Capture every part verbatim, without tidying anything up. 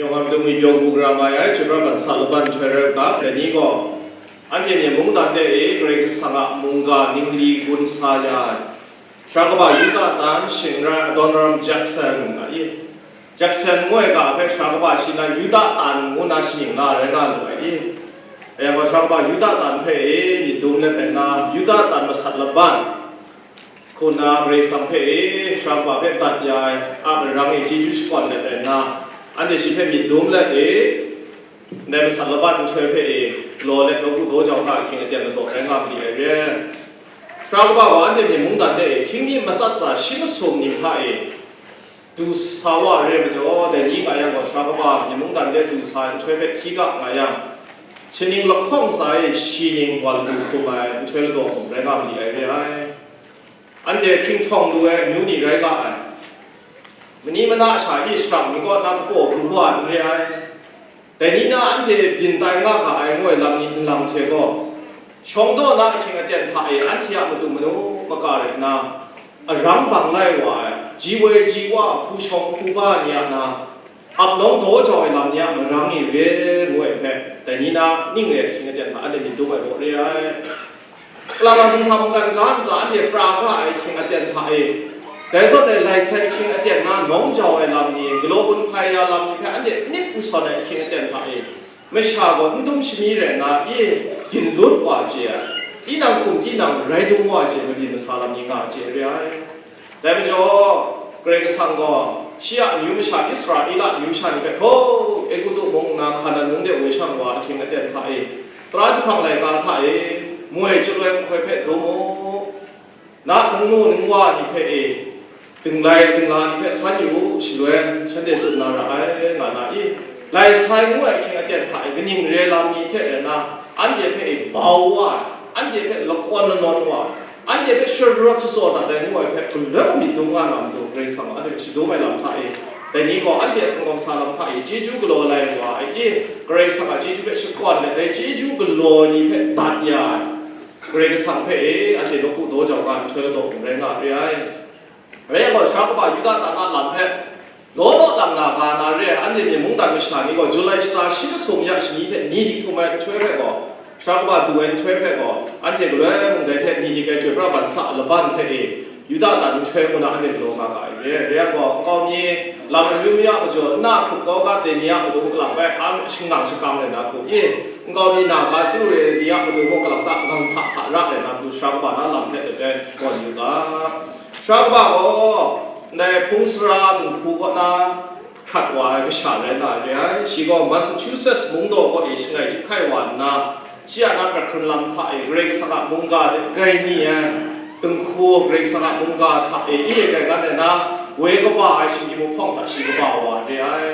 Yawng a matu ngwi pyaw bu gara mai ai, chyoi pra ban sa laban nhtoi rai u ga, dai ni gaw, anhte myen mungdan de e Karai Kasang a mungga ningli gun sa ya ai, Sara kaba Yuda tan shingrai Adoniram Judson nga i. Judson ngu ai ga hpe sara kaba shi na Yuda tan ngu na shaning la rai nga lu ai i. Dai gaw sara kaba Yuda tan hpe e myit dum let ai na, Yuda tan masat laban hku na Karai Kasang hpe e sara kaba hpe dat ya ai a marang e chyeju shakawn let ai na, anhte shi hpe myit dum let e, ndai masat laban nhtoi hpe e galaw let nawku daw jau hta ahkying aten ladaw rai nga ma li ai re. Sara kaba gaw anhte myen mungdan de e hkying mi matsat tsa shi masum ni hta e du sa wa re ai majaw, dai ni nga yang gaw, sara kaba myen mungdan de du sa ai nhtoi hpe hti ga nga yang, shaning lahkawng tsa e shi ning wa ladu hkum ai nhtoi ladaw hkum rai nga ma li ai re ai. Anhte hkringhtawng lu ai amyu ni rai ga ai. Mani mana sha e sharang mi kaw na kapaw pru wa n re ai. Dai ni na anhte byin tai nga ga ai ngu ai lam ni nlang hte gaw, shawng daw na ahkying aten hta e anhte a matu manu maka rai nna, arang bang lai wa ai, ji woi ji wa, hpu shawng hpu ba ni a na, ap nawng daw jau ai lam ni a marang e re ngu ai hpe, dai ni na ning re ahkying aten hta anhte myit dum ai gaw re ai. Kalang a hkinghtam mungkan ga ntsa anhte pra ga ai ahkying aten hta e, dai zawn e lai sai ahkying aten na nawng jau ai lam ni, galaw gun hpai ya lam ni hpe anhte myit n sawn ai ahkying aten hta e, masha gaw n dum shani rai nna, i, ginlut wa chye ai, tinang hkum tinang rai dum wa chye ai mabyin masa lam ni nga chye re ai. Dai majaw, Karai Kasang gaw shi a amyu masha Israela amyu sha ni hpe htaw Egutu mung nna Hkanan mung de woi shang wa ahkying aten hta e, tara jahprang laika hta e, moi chyaloi nhtoi hpe dum u, na ningnu ningwa ni hpe e, dinglai dingla ni hpe san yu u, shaloi shanhte tsun na ra ai, nga na i? Lai sai ngu ai ahkying aten hta e kaning re lam ni hte rai nna, anhte hpe e bau wa ai, anhte hpe lakawn lanawn wa ai, anhte hpe sharawt shasaw dat ai ngu ai hpe galoi myit dum nga na matu, Karai Kasang gaw anhte hpe shadum ai lam hta e, dai ni gaw anhte a singkawm sa lam hta e chyeju galaw lai wa ai i? Karai Kasang a chyeju hpe shakawn let ai chyeju galaw ni hpe dat ya ai, Karai Kasang hpe e anhte nawku daw jau ga nhtoi ladaw hkum rai nga re ai. Rai yang gaw, sara kaba Yuda tan a lam hpe law law lang na ga na re ai, anhte myen mungdan masha ni gaw, July shata shi masum ya shani hte ni dik htum ai nhtoi hpe gaw, sara kaba du ai nhtoi hpe gaw, anhte galoi mung dai hte ni dik ai chyoi pra ban sa laban hpe e, Yuda tan nhtoi ngu na anhte galaw nga ga ai re. Rai yang gaw, nkau mi lam amyu myu a majaw nna hkrup kau ga dai ni a matu kalang bai, a shingkang shakang rai na hku i, nkau mi na ga chyu re ni a matu mung kalang ta ngang hta hta ra rai na matu, sara kaba na lam hte let ai gawn yu ga. Sara kaba gaw, ndai hpung sara dinghku kaw na hkrat wa ai kasha rai nga ai re ai. Shi gaw Massachusetts mungdaw kaw e shangai chyahkai wa nna, shi a na prat hkrun lam hta e Karai Kasang a mungga de grai ni ai, dinghku Karai Kasang a mungga hta e i e grai ngan ai na, woi kaba ai shinggyim lahkawng hta shi kaba wa re ai.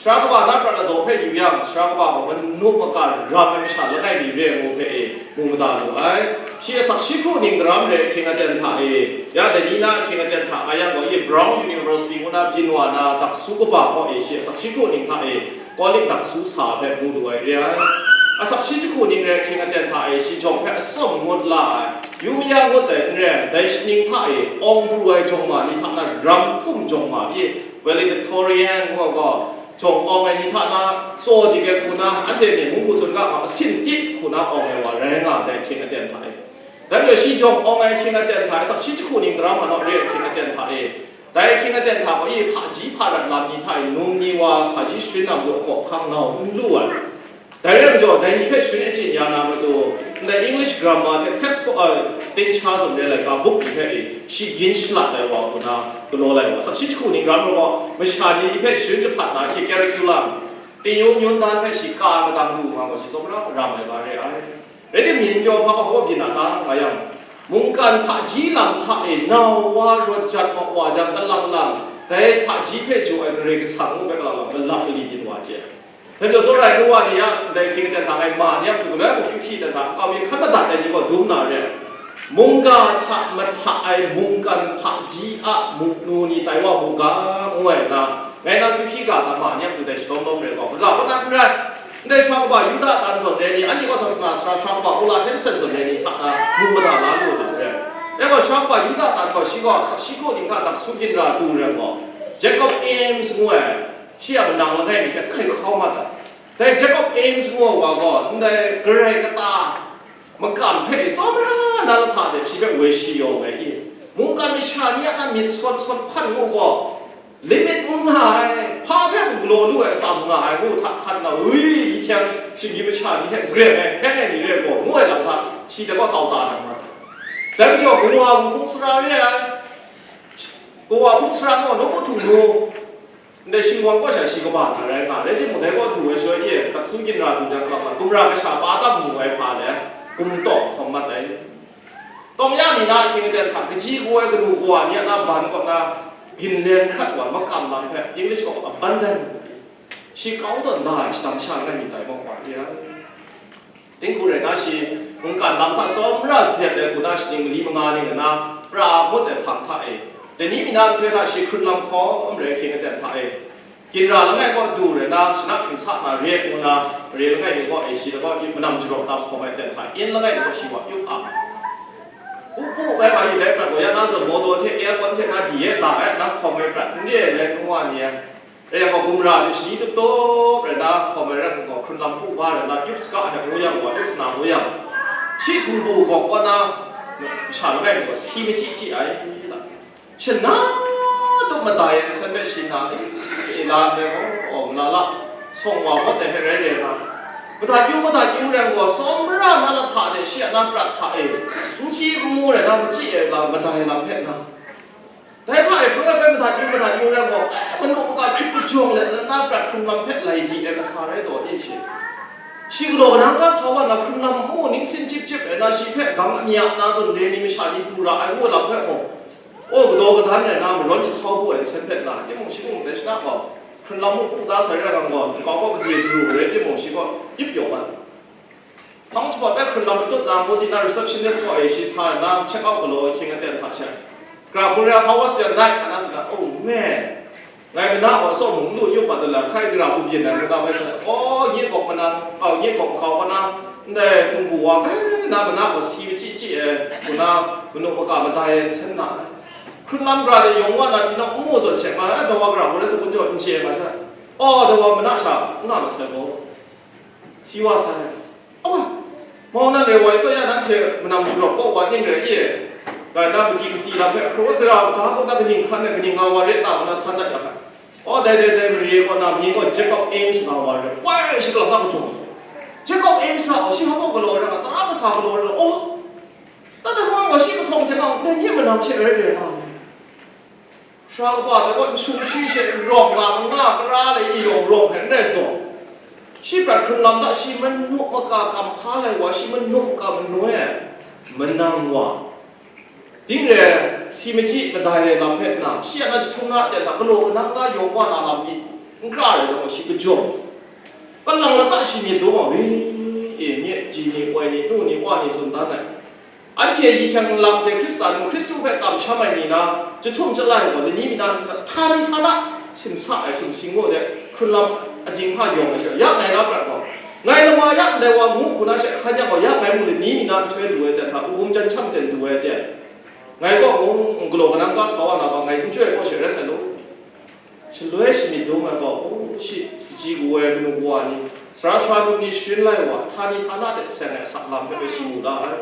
Sara kaba na prat ladaw hpe yu yang, sara kaba gaw manu maka ram ai masha langai mi re ai ngu hpe e mu mada lu ai. Shi a sakshi hku ning daram re ahkying aten hta e, ya dai ni na ahkying aten hta nga yang gaw, i Brown University ngu na byin wa na daksu kaba kaw e shi a sakshi hku ning hta e Kawlik daksu sa hpe mu lu ai re ai. A sakshi jahku ning re ahkying aten hta e shi jawng hpe atsawm ngut la ai, yu maya ngut ai n re ai, dai shaning hta e awng pru ai jawng ma ni hta na ram htum jawng ma i, valedictorian ngu ai gaw, jawng awng ai ni hta na tsaw dik ai hku na, anhte myen mung hku tsun ga ma, asin tit hku na awng ai wa rai nga ai dai ahkying aten hta e. Dai majaw shi jawng awng ai ahkying aten hta e, sakshi jahku ning daram nga naw re ai ahkying aten hta e, dai ahkying aten hta gaw i hpaji hparat lam ni hta e, num ni wa hpaji sharin na matu hkaw hkang nau n lu ai. Dai rai majaw, dai ni hpe sharin achyin ya na matu, ndai English grammar hte textbook, a, tingcha zawn re laika buk ni hpe e, shi gin shalat ai wa hku na galaw lai wa, sakshi jahku ning ram gaw, masha ni hpe sharin jahpat na hte curriculum, tingyu nyun dan hpe shi ka ai madang du nga gaw, shi tsawmra ram ai ga re ai. Rai timung, myin pyaw hpa hkaw byin na ta nga yang, mungkan hpaji lam hta e nau wa rawt jat mat wa jang, kalang lang dai hpaji hpe jaw ai Karai Kasang ngu hpe kalang lang malap mali byin wa chye ai. Dai majaw, tsawra ai nu wa ni a ndai ahkying aten hta e ma ni a matu galoi mung hkyu hpyi dan hta, nkau mi hkan madat ai ni gaw dum na re ai. Mungga hta mahta ai mungkan hpaji a mungnu ni tai wa mu ga, ngu ai na, ngai na hkyu hpyi ga hta ma ni a matu dai shalawm lawm re gaw, kaga kawdan n rai. Ndai sara kaba Yuda tan zawn re ni, anhte gaw sasana sara, sara kaba Ola Hanson zawn re ni hta na mu mada la lu na re ai. Dai gaw, sara kaba Yuda tan gaw shi gaw sakshi hku ning hta daksu ginra du rai gaw, Jacob Eames ngu ai, Shi a manang langai mi hte hkai hkau mat ai. Dai Jacob Eames ngu ai wa gaw, ndai garai kata makam hpe tsawmra na lahta de shi hpe woi shi yawng ai i, mungkan masha ni a na myit sawn sawn hpan ngu gaw, limit n nga ai, hpa hpe n galaw lu ai atsam nga ai ngu hta hkan na, ui, hkyeng shinggyim masha ni hte greng ai, hpeng ai ni re gaw, ngu ai lam hta, shi de gaw tau ta na mat ai. Dai majaw, kawa hpung sara re ai, kawa hpung sara gaw, nawku htung nu, ndai shingwang kaw sha shi kaba na rai nga, rai timung, dai kaw du ai shaloi e, taksu ginra du jang, gumra kasha pa tam mu ai hpa le, gumtawng hkawm mat ai. Tawng ya mi na ahkying aten hta, kaji kaw ai kanu kawa ni a na ban kaw na, ginlen hkrat wa makam lam hpe, English gaw abundant, shi kau tawn da ai shadang sha langai mi tai mawk wa re ai. Dinghku rai na shi, mungkan lam hta tsawmra zet ai hku na shaning mali manga ning rai na, pra ngut ai hpang hta e, lani mi na nhtoi hta shi hkrun lam hkawm rai ahkying aten hta e, ginra langai kaw du rai na, shana hpring sa na re ngu na, mare langai mi kaw e shi lagaw i manam jarawp tam hkawm ai aten hta, in langai mi kaw shi wa yup ang. Upu bai ma yu dai prat gaw, ya na zawn mawdaw hte aircon hte na di e da ai, na hkawm ai prat n re ai le, nu wa ni e. Rai yang gaw, gumra ni shani tup tup rai na, hkawm ai rai ngu gaw, hkrun lam pu ba rai na, yup saga hte ngu yang gaw, yup sana ngu yang, shi htung bu gawk kaw na, masha langai mi gaw, si machyi chyi ai. Shana tup madai ai nsen hpe shi na, e, la ndai gaw, aw, malala, sawng wa hawt ai hpe rai rai na, madat yu, madat yu rai gaw, tsawmra na lahta de shi a na prat hta e, n chyi n mu rai na, machyi ai lam, madai lam hpe na. Dai hta e hpang ai hpe madat yu, madat yu rai gaw, e, manu maka hkrit majawng let na, na prat hkrung lam hpe lai di ai kasa rai taw ni shi. Shi galaw kanang ga sa wa na hkrun lam nmu ning sin chyip chyip rai na, shi hpe gang amya na zawn re ni masha ni du ra ai ngu lam hpe mung, aw, kadaw kadan rai na, marawn jahtau bu ai nsen hpe na, timung shi mung dai shana gaw, hkrun lam mung pu da sai rai yang gaw, nkau kaw kade garu rai timung, shi gaw yip yaw mat. Hpang jahpawt bai hkrun lam matut na, ngu di na, receptionist kaw e shi sa nna, check out galaw ahkying aten hta she, "Gra hkun rai, how was your night?" ngu na tsun na, "Oh man, ngai mana gaw atsawm mung n lu n yup mat ai la, hkai gara hku byin ai," ngu na bai sa, "Oh, nye gawk manang, oh, nye gawk makau kaw na, ndai hpung bu wa bai na mana gaw si machyi chyi ai," ngu na, manu maka madai ai nsen na, hkrun lam gara de yawng wa na, pyi nawk n mu zawn she ma, "Eh, dawa gara hkun rai sa," ngu jaw n chye ai ma sha, "Oh, dawa mana sha n nga mat sai gaw," si wa sai. Awa, mau nan re wa i taw ya, nanhte manam jarawp kaw wa ning rai i? Ga na madi kasi lam hpe hkraw dara ga kaw na kaning hkan ai, kaning nga wa re ta, ngu na san dat ya hkan. Aw, dai, dai, dai, mare kaw na mi gaw Jacob Eames nga wa re. Wai, shi galam na kachung. Jacob Eames na, aw, shi hpa gaw galaw ai ra, tara kasa galaw ai ra, aw, tata hkawng gaw shi kahtawng hte nga, dai nye manam she rai re nga. Sara kaba dai gaw nsu shi she n rawng nga, n nga, kara le i yawng rawng hpe n rai sa taw, shi prat hkrun lam hta shi manu maka kam hpa lai wa, shi manu maka manoi ai manang wa, ding re ai si machyi madai ai lam hpe nna, shi a na jahtum na aten hta galaw kanang ga yawng wa na lam mi n kra ai jang gaw, shi kajawng, kalang lata shi myit dum ai, e, nye ji ni, woi ni, nu ni, wa ni tsun dan ai. Anhte hkying lam hte Hkristan, Hkristu hpe kamsham ai ni na, jahtum jalai gaw, lani mi na hta ni hta na, simsa ai sumsing gaw de, hkrun lam ading hpa yawng ai sha, ya ngai na prat gaw, ngai lama ya ndai wa ngu hku na she hkan yang gaw, ya ngai mung lani mi na nhtoi du ai ten hta, hkum jan sham ten du ai ten, ngai gaw mung galaw kanang ga sa wa na ba, ngai n chyoi ai gaw she rai sai law. Shaloi shi myit dum ai gaw, oh, shi kaji kawa ai kanu kawa ni, sara sara num ni sharin lai wa, htani htana de seng ai asak lam hpe bai shi mu la ai.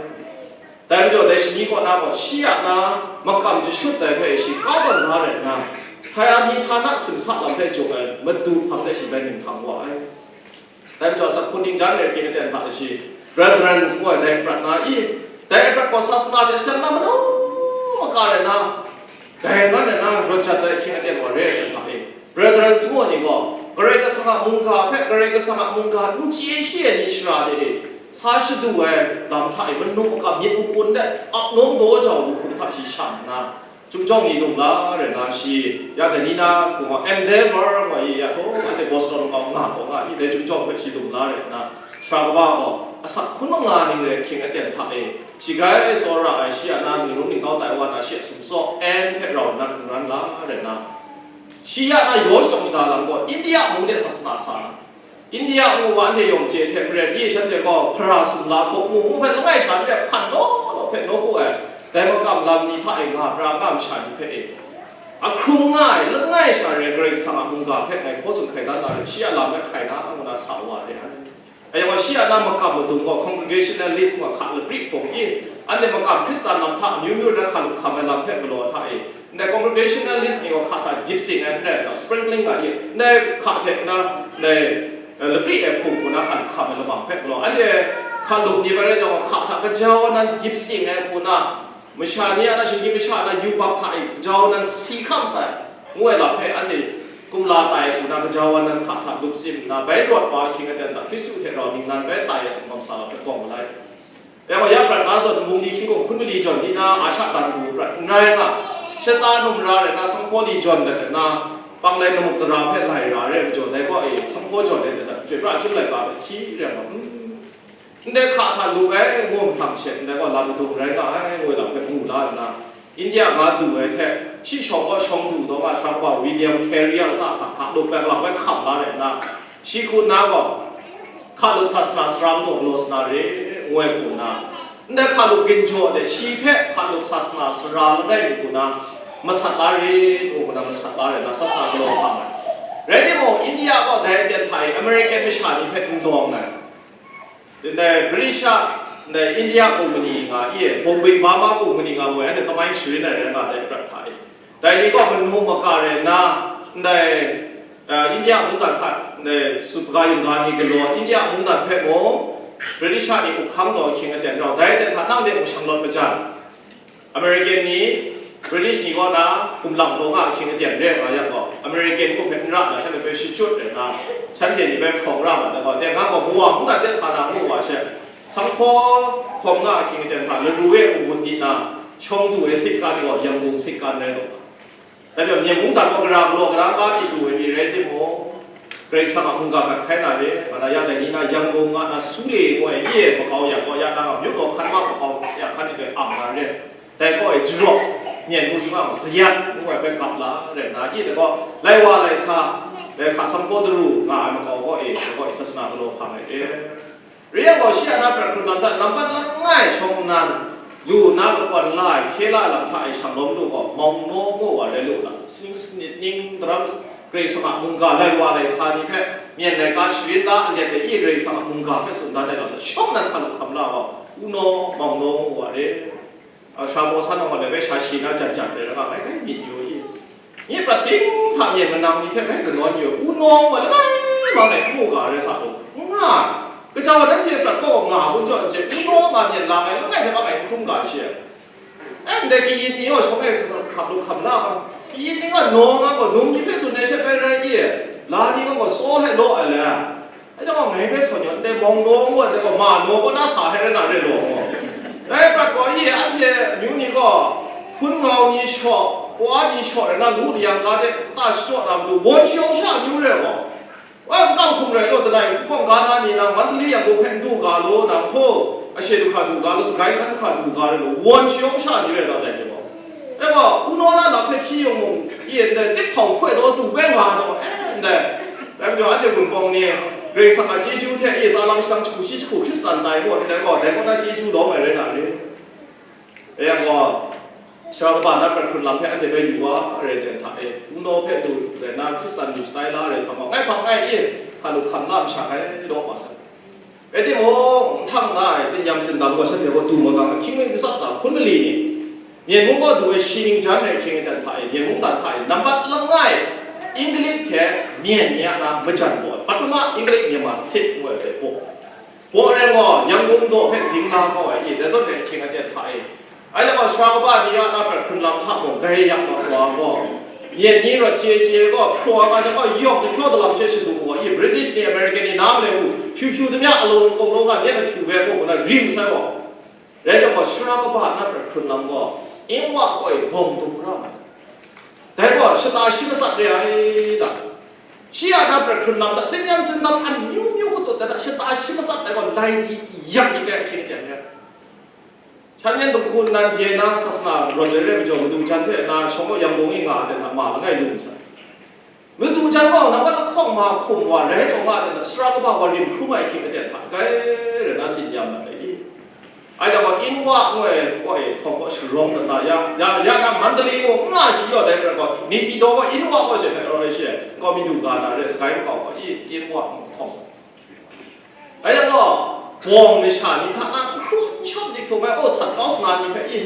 Dai majaw, dai shani kaw na gaw, shi a na makam jashut ai hpe shi kau tawn da rai nna, htani htana simsa lam hpe jaw ai madu hpang de shi bai ning hkang wa ai. Dai majaw, asak hpun ning jan re hkying aten hta shi, Brethren ngu ai dai prat na i, dai prat gaw sasana de seng na manu maka rai na, dai ngan rai na, rawt jat ai hkying aten wa re ai hta e, Brethren ngu ai ni gaw, Karai Kasang a mungga hpe, Karai Kasang a mungga n chye shi ai ni shara de e, sa shadu ai lam hta e, manu maka myit makun de, ap nawng daw jau lu hkum hta shi shang nna, Chyum jawng ni lung la rai na shi, ya dai ni na hku gaw Endeavour ngu ai, ya htaw anhte Boston kau nga, kau nga, ni dai chyum jawng hpe shi lung la rai na, sara kaba gaw asak hkun manga ning rai hkying aten hta e, shi grai tsawra ai, shi a na ningrum ningkau tai wa na, shi a sumsaw en hte rau nna hkungran la rai na, shi ya na yaw shadawng shada lam gaw India mung de sa sa na sa, India ngu wa anhte yawng chye hte maren i, shanhte gaw hpara sumla hkawk mu ngu hpe langai sha nre hpan law law hpe nawku ai, dai makam lam ni hta e nga pra nga masha ni hpe e, a hkrum nga ai, langai sha re, Karai Kasang a mungga hpe ngai hkaw tsun hkai dan na re, shi a lam hpe hkai na, ngu na sa wa re ai. Ayak wa shi a na makam madung gaw congregational list wa hka lapri hpung i, anhte makam Hkristan lam hta amyu myu na hka lup hkam ai lam hpe galaw hta i, ndai congregational list ni gaw hka hta dip sing ai n rai, sprinkling ga i, ndai hka hte na, ndai, eh, lapri ai hpung hku na hka lup hkam ai lamang hpe galaw, anhte hka lup ni bai rai jang, hka hta kajau nan dip sing ai hku na, masha ni a na, shinggyim masha a na yubak hta e jau nan si hkam sai, ngu ai lam hpe anhte kumla tai u na, kajau nan hka hta lup sim nna, bai rawt wa ahkying aten hta Hkristu hte rau ningnan bai tai ai singpam sa lam hpe gawng wu lai. Ya gaw, ya prat na zawn, bungli hkying hkung hkun mali jawn di na, a sha dan du prat n rai nga, shata numra rai na, sanghpaw li jawn dat na, panglai namuk tara hpe lai ra re ai majaw, dai gaw e sanghpaw jawn ai dat na, chyoi pra chyum laika hpe hti rai nga, hmm. Ndai hka hta lup ai ngu mahtang she, ndai gaw lam madung rai nga ai, ngu ai lam hpe mu la nna, India ga du ai hte, shi shawng gaw shawng du taw nga, shawng gaw William Carey a lata hta hka lup ai galang bai hkam la rai nna, shi hku nna gaw, hka lup sasana saram taw galaw sa na re, ngu ai hku nna, ndai hka lup ginjaw de, shi hpe hka lup sasana sara langai mi hku nna, masat la re, ngu hku nna masat la rai nna, sasana galaw hkam ai. Rai timung, India gaw dai aten hta e American masha ni hpe n dawng ai. Ndai British a, ndai India company nga i e, Bombay Burma company nga ngoi, anhte tamai sharin ai rai nga dai prat hta e. Dai ni gaw manu maka rai nna, ndai, eh, India mungdan hta, ndai sup ga yin ga ni galaw, India mungdan hpe mung, British a ni up hkang taw ahkying aten rau, dai aten hta nang de mung shanglawt majan. American ni, British ni kaw na kumlang taw nga ahkying aten re nga yang gaw, American hku hpe n ra na, shanhte hpe shachyut rai na, shanhte ni hpe hprawng ra ma na gaw, teng hkang gaw, Mawang n dat de sa na ngu wa she, sanghpaw hkawm nga ahkying aten hta, laru e awut di na, shawng du ai sitkan gaw, Yangon sitkan rai taw. Dai majaw, Myen mungdan gaw gara galaw gara ga mi du ai mi rai timung, Karai Kasang a mungga gat hkai na re, nga na ya dai ni na Yangon nga na Sule ngu ai ye makau ya gaw ya na nga, myu gaw hkan ma makau ya hkan ni doi am na re. Dai gaw e jarawp, myen ngu sung ang, sayat ngu ai hpe gap la rai nna, i dai gaw, lai wa lai sa, dai hka sanghpaw daru nga ai makau gaw e, dai gaw e sasana galaw hkam ai re. Re yang gaw, shi a na prat hkrun lam hta nambat langai shawng nnan, lu nna lahkawn la ai, hkye la ai lam hta e shanglawm lu gaw, mawng naw ngu wa rai lu na, sining sanit ning daram, Karai Kasang a mungga lai wa lai sa ni hpe, myen laika sharin la, alet de i Karai Kasang a mungga hpe tsun dan ai lam hta, shawng nnan hkan hkam la gaw, u naw, mawng naw ngu wa re. A, sha baw san awng wa let bai sha shi na jan jan rai ra nga, grai grai myit yu i. Nye prat ting hta myen manam ni hte grai kanawn yu, u nawng wa langai ma ngai mu ga rai sa lu. N nga, kaja wa nanhte prat kaw nga bun jaw n chye, u nawng nga myen la ngai langai hte ma ngai n hkrum ga she. E, ndai kayin ni gaw shawng e hkap lu hkam la ma, kayin ni gaw nawng a gaw num ni hpe tsun ai shet bai rai i, la ni gaw gaw saw hte law ai le. Dai gaw, ngai hpe sawn yaw, ndai mawng naw ngu ai, dai gaw, ma naw kaw na sa hte rai na re law gaw. Dai prat gaw, i anhte amyu ni gaw, hpun ngau ni shaw, kawa ni shaw rai na, lu layang ga de ta shachyaw na matu, wan shayawng sha amyu re gaw. Wa, n kang hkum rai law, dalai hku hkawng ga na ni nang, Mandalay Yangon hpe n du ga law, nang hpaw, ashe du hkra du ga law, sagai hkan du hkra du ga rai law, wan shayawng sha ni rai na dai ni gaw. Dai gaw, u naw na lam hpe hti yawng mung, i ndai, tip hkau hkoi taw du bai nga taw, e, ndai. Dai majaw, anhte Wunpawng ni, Karai Kasang a chyeju hte, i tsa lam shadang jahku shi jahku Hkristan tai gaw, ndai gaw, dai kaw na chyeju lawm ai rai na re. E yang gaw, Sara kaba na prat hkrun lam hpe anhte bai yu wa, rai ten hta e, u naw hpe du rai na, Hkristan lu shatai la rai hpang gaw, ngai hpang ngai i, hkan lu hkan lam sha ai, law wa sai. Rai timung, nhpang na ai, tsinyam tsindam gaw shanhte gaw du magang ai, hkying mi matsat tsa hkun mali ni, Myen mung gaw du ai shi ning jan ai hkying aten hta e, Myen mungdan hta e, nambat langai, Inglik hte Myen ni a na majan gaw ai, Patama Inglik Myanmar sit ngu ai hpe baw. Baw rai gaw, Yangon daw hpe zing la kau ai, i, dai zawn ai hkying aten hta e. Ai lam a, sara kaba ni a na prat hkrun lam hta mung, grai yak mak wa gaw, Myen ni rawt chye chye gaw, hpraw ai ga jang gaw, yawng jahpraw dalam hte shadung wa i, British ni, American ni na malai u, hpyu hpyu damya alung kawng law nga myen ahpyu bai gaw, kaw na rim sai gaw. Rai jang gaw, sara kaba na prat hkrun lam gaw, Ingwa kaw e bawng dung ra ai. Dai gaw, shata shi matsat re ai ta? Shi a na prat hkrun lam hta, tsinyam tsindam amyu myu katut dat hta, shata shi matsat dai gaw, lai di, yak di ai hkying aten re. Shan yan dinghku nnan de na sasana rawt ai re majaw, madu jan hte na shawng gaw Yangon e nga ai hta ma langai lu masai. Madu jan gaw nambat lahkawng ma hkum wa rai taw nga ai hta, sara kaba wa rim hkrum ai hkying aten hta, grai rai na tsin ya mat ai i? Ai da gaw, Inwa ngu ai, gaw e, hkawng gaw sharawng dan da, ya, ya, ya na Mandalay gaw n nga shi yaw dai hpe gaw, Naypyidaw gaw Inwa gaw she hpe rawt ai she, gaw mi du ga na re, sakai makau gaw, i, Inwa hkawng. Ai da gaw, bawng masha ni hta na, n hkru n shawm dik htum ai, o, sat kau sana ni hpe, i,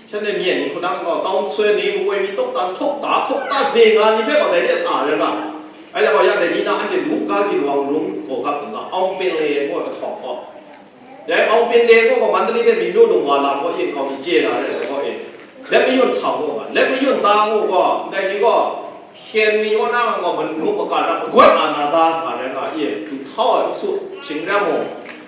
shanhte myen ni hku nang gaw, tau n soi ni, makoi mi tawk dan, hkawk da, hkawk da, ze nga ni hpe gaw, dai de sa re nga. Ai da gaw, ya dai ni na, anhte lu ga ginwang rung gaw gap n ga, Aung Pin le ngu ai kahtawng gaw. Dai Aung Pin le gaw gaw Mandalay de mi myu lung wa lam gaw yin kau mi chye na re ai gaw e. Let mayun htau gaw, let mayun ta gaw gaw, ndai ni gaw, hkyen ni gaw na gaw manu maka na magoi a na ta nga rai nga e, du htau ai su, shing rai mung,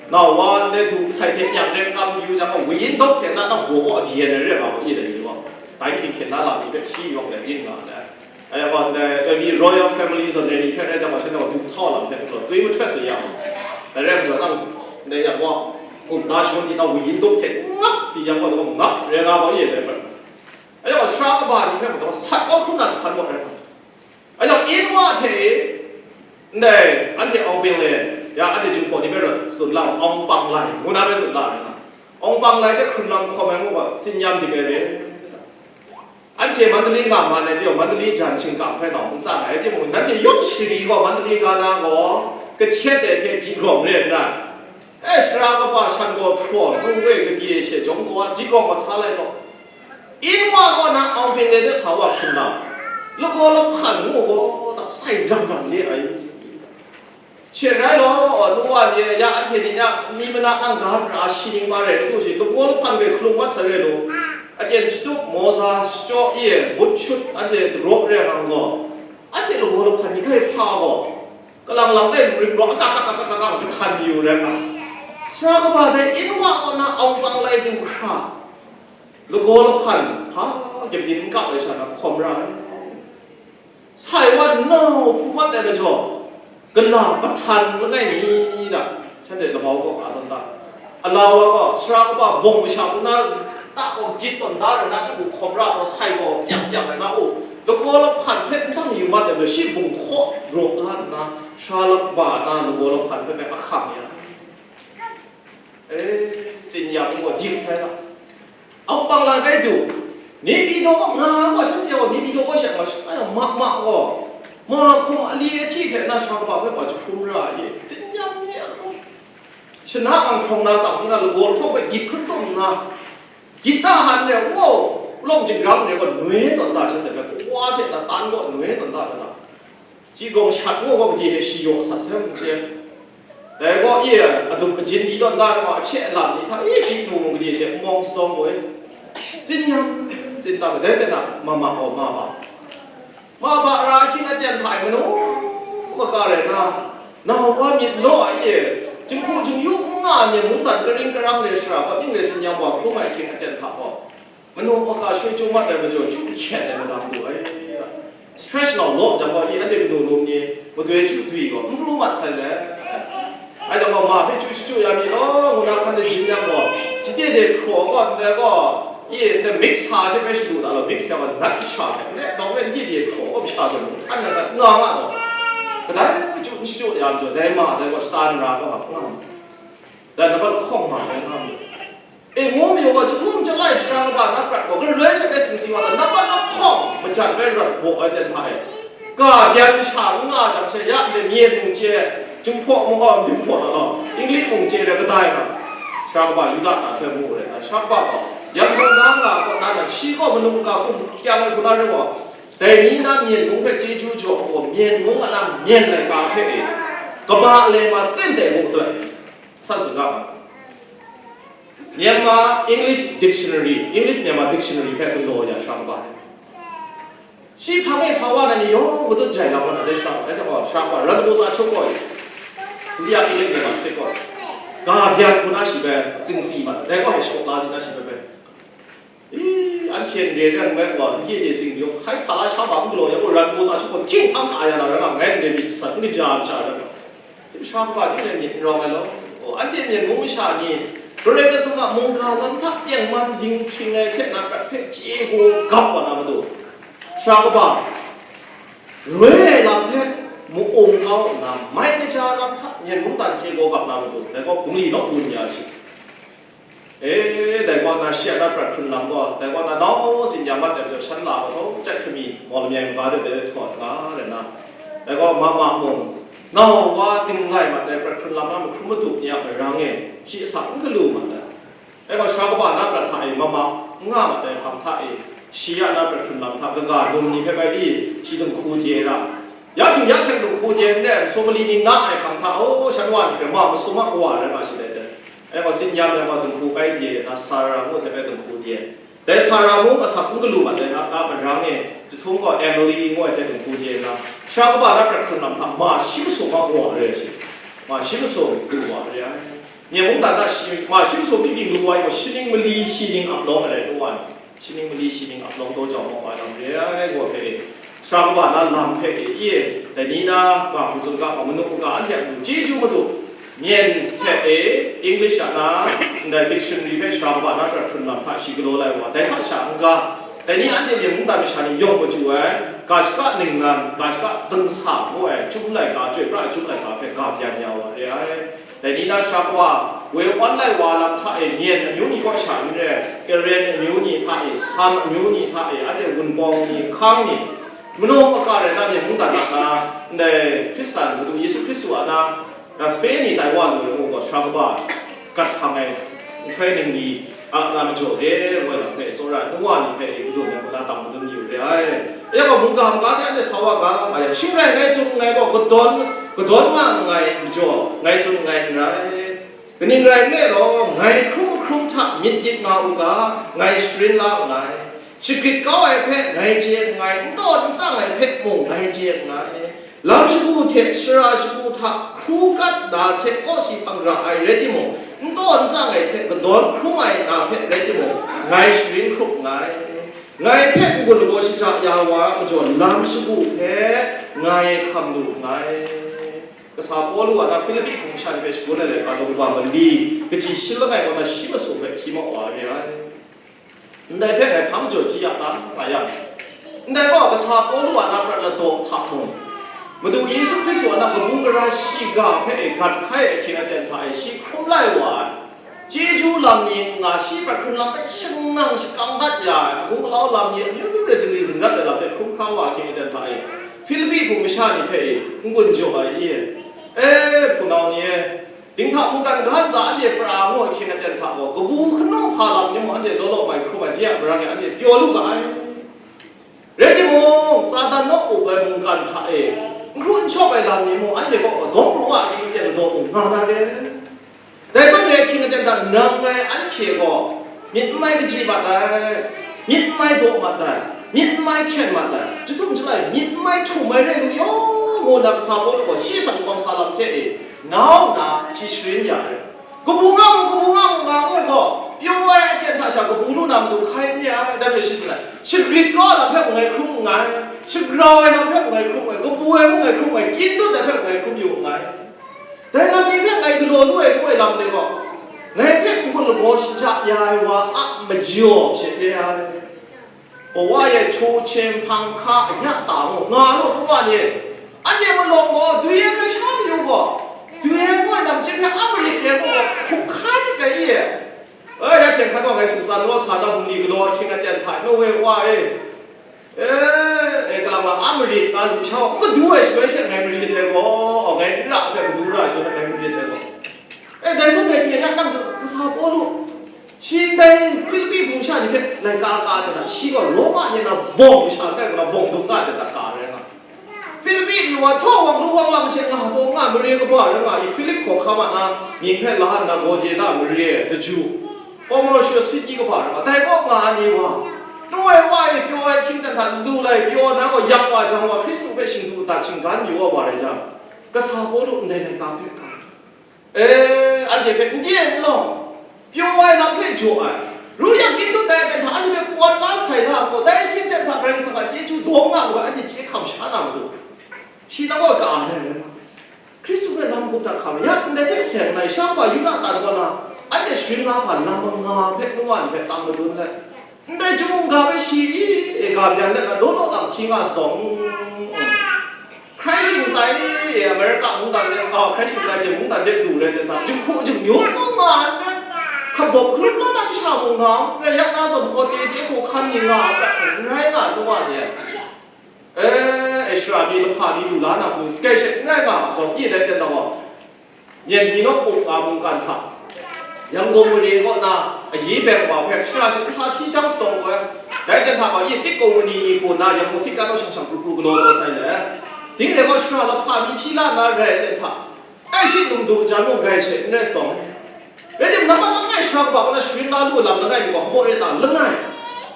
nau wa ndai du sai hte yang rai kam yu jang gaw, wuyin dawk hte na nang gaw gaw a byen ai re nga gaw e, dai ni gaw, dai hkying hkyen na lam ni hpe hti yawng let yin nga ai. Ai, wa ndai, dai mi royal family zawn re ni hpe rai jang, wa shanhte wa du htau lam hpe galaw twi mahtet sa yang, dai rai majaw nang, ndai yang gaw, kumta shangun di na wuyin dawk hte ngap di yang gaw, ngap re nga gaw ye dai hpe. Ai, wa sara kaba ni hpe majaw sat kau hkrum na jahpan gaw rai nga. Ai, yang Inwa hte e, ndai, anhte Aung Pin le, ya, anhte Jinghpaw ni hpe rawt tsun la, Aung Pang Lai, ngu na hpe tsun la rai nga. Aung Pang Lai hte hkrun lam hkawm ai ngu gaw, tsin yam dik ai re. Anhte Mandalay nga man ai, Mandalay jan shingkang hpe nau n tsang ai, timung, nanhte yawng shari gaw Mandalay ga na gaw, kahtet ai hte ji rawng re n rai. E, sara kaba shan gaw hpraw, nungwi gade she jawng gaw, ji rawng gaw hta lai taw. Inwa gaw na Aung Pin le de sa wa hkun lam, lagaw lahpan ngu gaw, sai ram ram le ai. She rai law, nu wa ni, ya anhte ni a, ni mana nang ga pra shi ning ma rai n du shi, lagaw lahpan hpe hkalung mat sai rai law, aten shatup, moza, shachyaw, i, but shut, anhte darawp re ai nga gaw, anhte lagaw lahpan ni hkai hpa gaw, kalang lang de rik rawk, akak, akak, akak, akak, akak, kahtan yu rai nga. Sara kaba dai Inwa kaw na Aung Pang Lai du hkra, lagaw lahpan hpa kyepdin n kap ai sha na hkawm ra ai. Sai wa nau hpu mat ai majaw, gala kahtan langai mi da, shanhte labau kaw ka tawn ta. Ala wa gaw, sara kaba bawng masha hku na, ta gaw gyit tawn da rai na, hku hkawm ra gaw, sai gaw pyak pyak rai na u, lagaw lahpan hpe n dang yu mat ai majaw, shi bung hkaw rawk la nna, sara kaba na lagaw lahpan hpe hpe ahkang ya. E, tsin ya gaw dik sai la. Aung Pang Lai rai du, Naypyidaw kaw nga gaw, shanhte gaw Naypyidaw kaw she nga, shanhte gaw ma ma gaw, ma hkum ali ahti hte na sara kaba hpe gaw jahkrum ra ai, tsin yam ni a hkum. Shana ang hkawng na tsang hpung na lagaw lahkawng hpe gyit hkun tum nna, gyit da han re, wow, lawng jingran re gaw noi tawn da shanhte hpe, kawa hte na tan gaw noi tawn da hpe na. Ji gawng shat ngu gaw gade e shi yaw sat sai n chye. Dai gaw, e, adup ajin di tawn da ai gaw, ahpye alam ni hta, e, ji nu mung gade she n mawng sadawng gaw, e, tsin yan, tsin tam ai, dai hte na, ma ma gaw, ma ma. Ma ma ra ahkying aten hta e manu maka rai na, nau wa myit law a, e, jinghku jingyu n nga ai mungdan karing karang re shara hpa ning re tsin yan wa hkrum ai ahkying aten hta gaw, Manu maka shoi chyu mat ai majaw, chyu hkyen ai madang du ai. Stretch nau law jang gaw, i anhte kanu rum ni, madoi chyu dwi gaw, n pru mat sai let. Ai dang gaw, ma hpe chyu shachyu ya mi law, ngu na hkan de jin yang gaw, jide de hpraw gaw, ndai gaw, i ndai mix sa she bai shadu da law, mix yang gaw, nat kasha hpe, ndai dawng e n di de hpraw gaw, masha zawn, n san na dat nga nga gaw, kadai chyu n shachyu ya mi jaw, dai ma dai gaw, shata nra gaw, nga. Dai na bat lahkawng ma rai nga mu. E, ngu mayu gaw, jahtum jalai sara kaba na prat gaw, galoi sha de singsi wa ta, na bat lahkawng majan rai rat baw ai ten hta e. Ka byan sha n nga jang she, ya ndai myen mung chye, Jinghpaw mung gaw, Jinghpaw na gaw, English mung chye rai kadai nga. Sara kaba Yuda na hpe mu rai na, sara kaba gaw, yang mung na nga gaw, na na, shi gaw manu maka hkum kyang ai hku na rai gaw, dai ni na myen mung hpe chyeju jaw gaw, myen mung a na myen laika hpe e, kaba le ma ten dai mu doi. San tsun ga ma. Myanmar English Dictionary, English Myanmar Dictionary hpe galaw ya sha kaba. Shi hpang e sa wa na ni yawng matut jai la wa na dai sha kaba, dai sha kaba, sha kaba, ran kaba sa chuk gaw, India English Myanmar sit gaw, ga byan hku na shi bai tsingsi ma, dai gaw shaw la di na shi bai bai. I, anhte n re rai nme gaw, n kye de tsing yawng hkai hpa la sha ba n galaw ya gaw, ran kaba sa chuk gaw, hkying hpang hka ya na rai nga, ngai n re myit sat n kaja masha rai nga. Sha kaba hte myen myit n rawng ai law. O, anhte myen mung masha ni, Karai Kasang a mungga lam hta tengman dinghpring ai hte na prat hpe chye gaw gap wa na matu, sha kaba roi ai lam hpe ma-um kau nna, mai kaja lam hta myen mungdan chye gaw gap na matu, dai gaw bungli naw bun ya shi. E, dai kaw na shi a na prat hkrun lam gaw, dai kaw na nau sin ya mat ai majaw, shan la gaw tau chyat hkami, maw lamyai maga de dai htaw nga rai na, dai gaw mama mung, nau wa ting lai mat ai prat hkrun lam na mahkrum madu ni a marang e, shi asak n galu mat ai. Dai gaw, sara kaba na prat hta e mama n nga mat ai hpang hta e, shi ya na prat hkrun lam hta kaga num ni hpe bai di, shi dinghku de ra. Ya htung ya hkyeng dinghku de n rai, masum mali ning na ai hpang hta, o, shan wa ni hpe ma masum a kawa rai nga shi dai hte. Dai gaw, tsin yam ai gaw dinghku bai de na, Sara ngu hte bai dinghku de. Dai Sara mung asak n galu mat ai a, a marang e, jahtum gaw Emily ngu ai hte dinghku de na, sara kaba na prat hkrun lam hta ma shi masum a kawa rai shi. Ma shi masum lu wa rai ai. Nye mungdan hta shi, ma shi masum ting ting lu wa ai gaw, shi ning mali shi ning ap lawng ai rai lu wa ni. Shi ning mali shi ning ap lawng daw jau ma wa ai lam re ai gaw hpe, sara kaba na lam hpe e, i e, dai ni na, ga hpung zun ga, ga manu ga, anhte a lu chyeju madu, Myen hpe e, English a na, ndai dictionary hpe sara kaba na prat hkrun lam hta shi galaw lai wa, dai hta sha n ga, dai ni anhte Myen mungdan masha ni yawng machyu ai, ga shaka ningnan, ga shaka dingsa ngu ai, chyum laika, chyoi pra ai chyum laika hpe ga byan ya wa re ai. Dai ni na sara kaba, woi awn lai wa lam hta e, Myen amyu ni kaw sha n re, Karen amyu ni hta e, Sam amyu ni hta e, anhte wunpawng ni, hkang ni, manaw maka rai na Myen mungdan a na, ndai Hkristan Madu Yesu Hkristu a na, na sape ni tai wa lu ai ngu gaw, sara kaba gat hkang ai, nhtoi ningli a na majaw re, ngu ai lam hpe, tsawra ai nu wa ni hpe e kadun ai hku na tang madun yu re ai. Ya gaw, mungga maga de anhte sa wa ga, nga yang, shing rai ngai tsun nngai gaw, kadawn, kadawn nga nngai majaw, ngai tsun nngai n rai. Kaning rai nme law, ngai hkrum hkrum hta myit gyit nga u ga, ngai sharin la nngai. Shagrit kau ai hpe ngai chye nngai, n taw n tsang ai hpe mung ngai chye nngai. Lam shagu hte shara shagu hta hkru kat na hte kawsi hpang ra ai rai timung, n taw n tsang ai hte kadawn hkrum ai na hpe rai timung, ngai sharin hkrup nngai. Ngai hpe n-gun lagaw shaja ya wa a majaw, lam shagu hpe ngai hkam lu nngai. Kasa Pawlu a na Hpilipi hpung masha ni hpe shagun ai laika daw kaba mali, kaji shi langai kaw na shi masum hpe hti mau wa re ai. Ndai hpe ngai hpa majaw hti ya ta, nga yang, ndai gaw, kasa Pawlu a na prat ladaw hta mung, Madu Yesu Hkristu a na kabu gara shiga hpe e gat hkai ahkying aten hta e shi hkrum lai wa ai. Chyeju lam ni n nga, shi prat hkrun lam hpe shangang shakang dat ya ai, agung alau lam ni amyu myu re zingri zingrat ai lam hpe hkrum hkra wa ahkying aten hta e, Hpilipi hpung masha ni hpe e n-gun jaw ai i? E, hpunau ni e, dinghta mungkan ga ntsa anhte pra ngu ahkying aten hta gaw, kabu hkanung hpa lam ni mung anhte law law mai hkrum ai, de a marang e anhte pyaw lu ga ai. Rai timung, Satan naw up ai mungkan hta e n hkru n shawp ai lam ni mung, anhte kaw dawng pru wa ahkying aten ladaw mung nga na re. Dai zawn re ahkying aten hta nang ngai anhte gaw myit n mai kaji mat ai, myit n mai daw mat ai, myit n mai hkyen mat ai, jahtum jalai myit n mai htum ai rai lu yaw, ngu na kasa Pawlu gaw shi asak makam sa lam hte e nau nna shi sharin ya ai. Kabu nga mu, kabu nga mu, nga mu gaw, pyaw ai aten hta sha kabu lu na matu hkai n re ai, dan re shi tsun ai. Shagrit kau ai lam hpe mung ngai hkrum nngai, shagrau ai lam hpe mung ngai hkrum nngai, kabu ai mung ngai hkrum nngai, kyin dut ai hpe mung ngai hkrum yu nngai. Dai lam ni hpe ngai galaw lu ai ngu ai lam ni gaw, ngai hpe n-gun lagaw shaja ya ai wa a majaw she re ai. Bawa e htu hkying hpang hka a ya ta mu, nga lu, nu wa ni. Anhte malawng gaw, dwi ai hkrai sha mayu gaw, dwi ai ngu ai lam chyim hpe a marit re mu gaw, hkrup hka dik ai i? E, ya hten hkan gaw ngai sumtsan law sa na bungli galaw ahkying aten hta, nu e, wa e, e, e, kalang wa a marit nga lu sha, madu ai shaloi she ngai marit ai gaw, ngai n ra hpe madu ra ai shaloi ngai marit ai gaw. E, dai zawn rai hte, ya nang kasa Pawlu, shi ndai Hpilipi hpung sha ni hpe laika ka ai hta, shi gaw Roma ni na bawng masha kai, kaw na bawng dum nga ai hta ka ai rai nga. Hpilipi ni wa htaw wang lu wang lam she nga taw nga, mare kaba rai nga, i Hpilip hkawhkam a na mying hpe la nna gaw de na mare, daju, commercial city kaba rai nga, dai kaw nga ai ni wa, nu ai wa e pyaw ai hkying aten hta lu lai pyaw na gaw, yak wa jang wa, Hkristu hpe shingdu dat shinggan yu wa wa rai jang, kasa Pawlu ndai laika hpe ka. E, anhte hpe n de n law, pyaw ai lam hpe jaw ai, ru yang kyin dut ai aten hta anhte hpe pawn la sai na gaw, dai ahkying aten hta Karai Kasang a chyeju dawng nga gaw, anhte chye hkam sha na matu, shi nang gaw ka ai rai na, Hkristu hpe lam gup dat hkam ya, ndai hte seng nai, sha wa Yuda tan kaw na, anhte sharin la hpa lam manga hpe nu wa ni hpe tang madun let, ndai jahmung ga hpe shi e ga byan let na, law law lam hti nga sadawng, hkrai shingtai e, America mungdan de, a, hkrai shingtai de mungdan de du rai ten hta, jinghku jingyu nga nga ai n rai. Hkabawk hkrum na na masha mung nga, rai yak na zawn hkaw te te hku hkan ni nga, n rai nga, nu wa ni. E, e, shara mi, lahpa mi lu la na mung, kai she n rai nga, gaw, i dai ten da gaw, Myen ni naw up nga mungkan hta, Yangon mare kaw na ayi beng wa hpe shara shagu sa hpyi jang sadaw ai. Dai ten hta gaw, i tik kung mani ni hku na Yangon sik dan naw shang shang pru pru galaw law sai le. Ding rai gaw, shara lahpa mi hpyi la na rai ten hta, ai shi lung du jan mung gai she n rai sadaw ai. Rai timung, nambat langai shara kaba kaw na sharin la lu lam langai mi gaw, hkabawk rai ta, langai.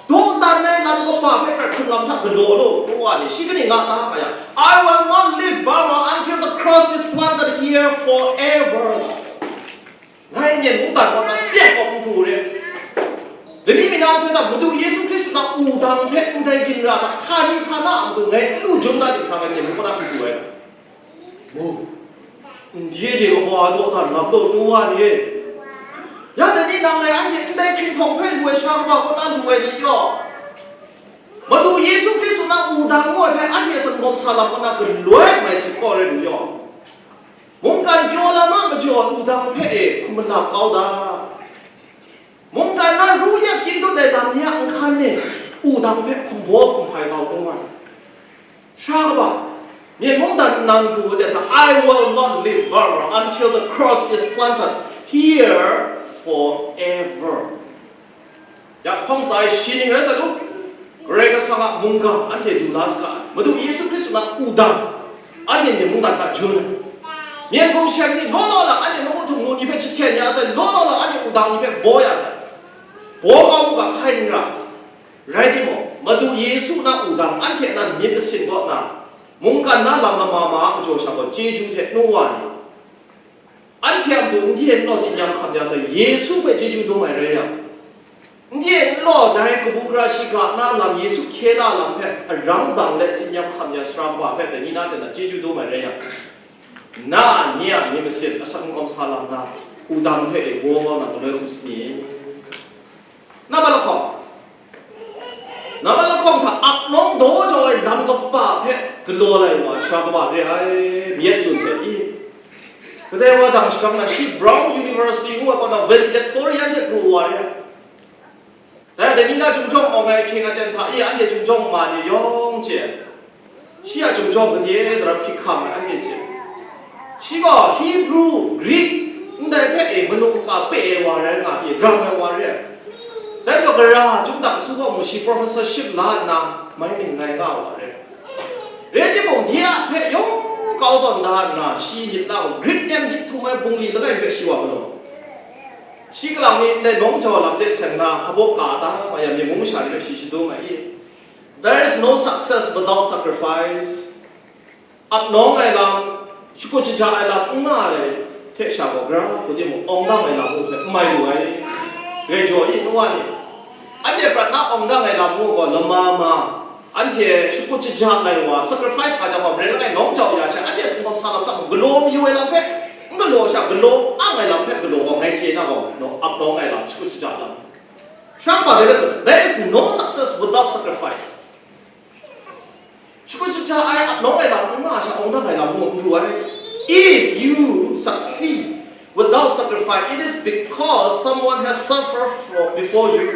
Dawdan ai lam kaba hpe prat hkrung lam hta galaw law, ngu wa ni, shi kaning nga ta nga yang, "I will not leave Burma until the cross is planted here forever." Ngai Myen mungdan kaw na seng kawp n hkru re. Lani mi na nhtoi hta Madu Yesu Hkristu na wudang hpe ndai ginra hta, htani htana a matu ngai n lu jum na ting sa, ngai Myen mung kaw na n hkru ai. Mu, ndai de kaba dawdan lam law, nu wa ni e. Ya dai ni nang ngai anhte ndai hkringhtawng hpe lu ai shara kaba kaw na lu ai ni yaw, Madu Yesu Hkristu na wudang ngu ai hpe anhte a sumgawm sa lam kaw na galoi mai sik kaw rai lu yaw, mungkan pyaw lam a majaw wudang hpe e hkum malap kau da. Mungkan na ru yak kyin dut ai lam ni a nhkan e wudang hpe hkum baw hkum hpai kau kung ai. Shara kaba, Myen mungdan nnan du de hta, "I will not leave Burma until the cross is planted here forever." Ya hkawm sa ai shi ning rai sa lu, Karai Kasang a mungga anhte lu la saga ai. Madu Yesu Hkristu na wudang anhte Myen mungdan hta jun ai. Myen gumshem ni law law lang anhte nawku htung nu ni hpe jahten ya sai, law law lang anhte wudang ni hpe baw ya sai. Baw kau mu ga, hkai n ra. Rai timung, Madu Yesu na wudang anhte nan myit masin kaw na, mungkan na lam lama ma a majaw sha gaw, chyeju hte nu wa ni, anhte a matu n hte n law tsin yam hkam ya sai, Yesu hpe chyeju dum ai rai yang, n hte n law dai kabu gara shiga na lam, Yesu hkye la lam hpe arang bang let tsin yam hkam ya sara kaba hpe dai ni na de na chyeju dum ai rai yang, na a ni a myit masin asak n kawm sa lam na, wudang hpe e baw kau na galoi hkum sani. Nambat lahkawng, nambat lahkawng hta ap nawng daw jaw ai lam kaba hpe galaw lai wa sara kaba re ai, myit tsun sai i? Kadai wa dang sharang na shi Brown University ngu ai kaw na valedictorian hte pru wa re ai. Dai, dai ni na Chyum Jawng awng ai ahkying aten hta i anhte Chyum Jawng ma ni yawng hte, shi a Chyum Jawng gade daram hkying hkam ai anhte hte, shi gaw Hebrew, Greek, ndai hpe e manu kaka pe ai wa rai nga pyi, ram ai wa re ai. Dai majaw, gara Chyum Daksu gaw mung shi professorship la nna mai ning ngai nga wa re ai. Rai timung, de a hpe yawng kau tawn da nna, shi myit na gaw Greek nem myit htum ai bungli langai hpe shi wa galaw. Shi kalang mi ndai nawng jau lam hte seng na, hpabaw ka da nga yang, myi mung masha ni hpe shi shadum ai i? There is no success without sacrifice. Ap nawng ai lam, shakut shaja ai lam n nga ai hte sha gaw, gara hku timung, awng dang ai lam mung hpe n mai lu ai. Grai jaw i, nu wa ni? Anhte prat na awng dang ai lam mung gaw lama ma, anhte shakut shaja ai wa, sacrifice nga jang gaw, maren langai nawng jau ya sha, anhte singkawm sa lam hta mung galaw mayu ai lam hpe, n galaw sha, galaw ang ai lam hpe galaw gaw, ngai chye na gaw, naw, ap nawng ai lam, shakut shaja lam. Sha pa de le, there is no success without sacrifice. Shakut shaja ai, ap nawng ai lam n nga sha, awng dang ai lam mung n ru ai. If you succeed without sacrifice, it is because someone has suffered for, before you.